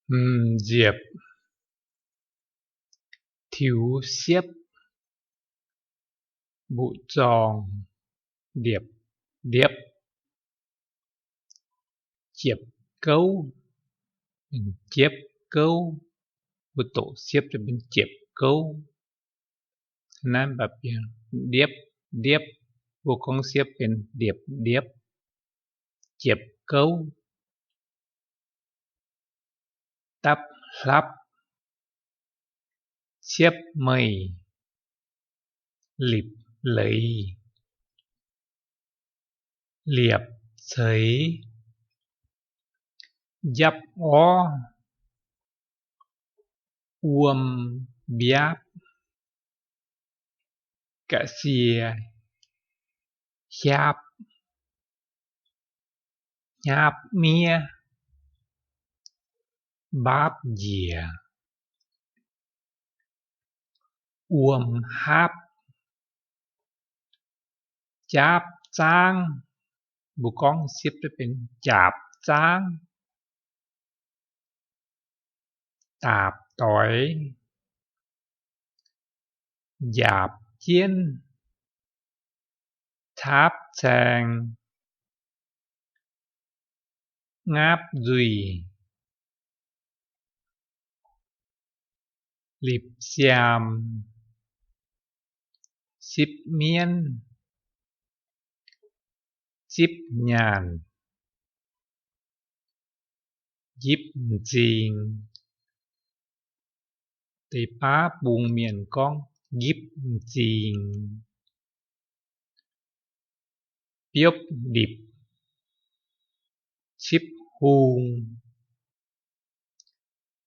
Hmz nziepc, tiux siepv, mbuqc zorng, ndiepc ndiepv, jiepc gouv, benx jiepv gouv. Mbuo doqc siepv benx jiepc gouv. Naaiv mv baac ndiepv ndiepv, mbuo gorngv siepv benx ndiepc ndiepv, jiepc gouv. Dapv hlapv, ciepv meih, lipc leiz, liepc ceix, njapv orv, wuom mbiaapv, ga'sie, hiaapv, hnyapv miev, mbaapv njiec, wuom haapv, jaapv zaangv. Mbuo gorngv siepv benx jaapc zaangv, daapc doix, njaapc jienv, caapv caeng, ngaapv nzuih, lipc siaam, sipv mienv, zipv nyaanh, njipv m'zing. Deix baav bung mienh gorngv njipv m'zing. Biopv ndipc, cipv hung,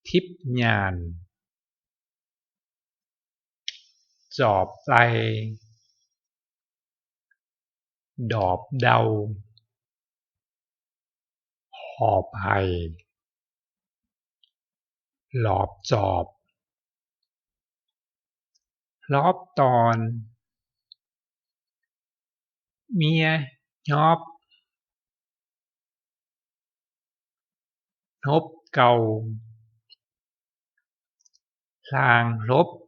tipv nyaanh, zorpc lai, ndorpc ndau, horpc haic, lorpc zorpc, hlorpv dorn, miev hnyopv, hnopv gau, hlaang hlopv.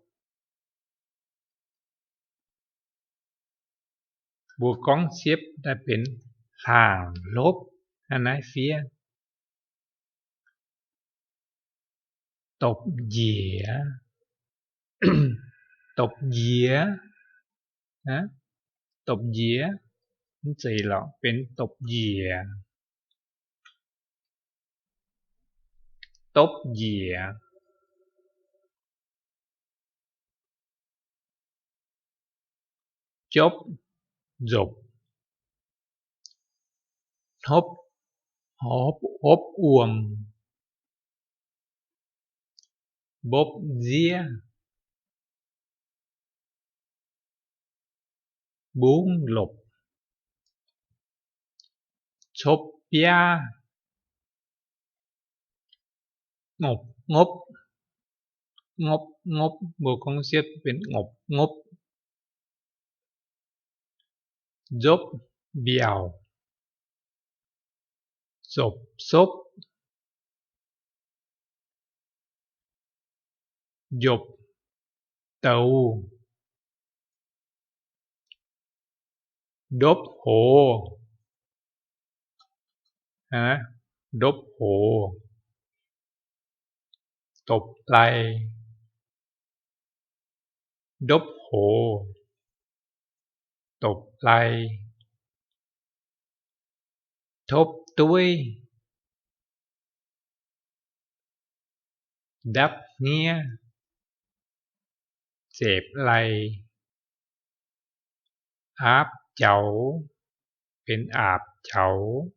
Mbuo gorngv siepv daaih benx hlaang hlopv. Hnangv naaiv fiev. Dopc njiec, dopc njiec, dopc njiec, mv zeiz lorqc, benx dopc njiec, dopv njiec. Jopv nzopc, hnopv, hopv wuom, mbopv nziev, mbungv lopc, copv biaav, ngopc ngopv, ngopv ngopv, mbuo gorngv siepv benx ngopc ngopv. Nzopv mbiauh, zopc sopv, njopc douz, ndopv hoz, ndopv hoz, dopc lai, ndopv hoz, dopc lai, topv dueiv, ndapv hniev, zepc lai, aapv jaux, benx aapc jaux,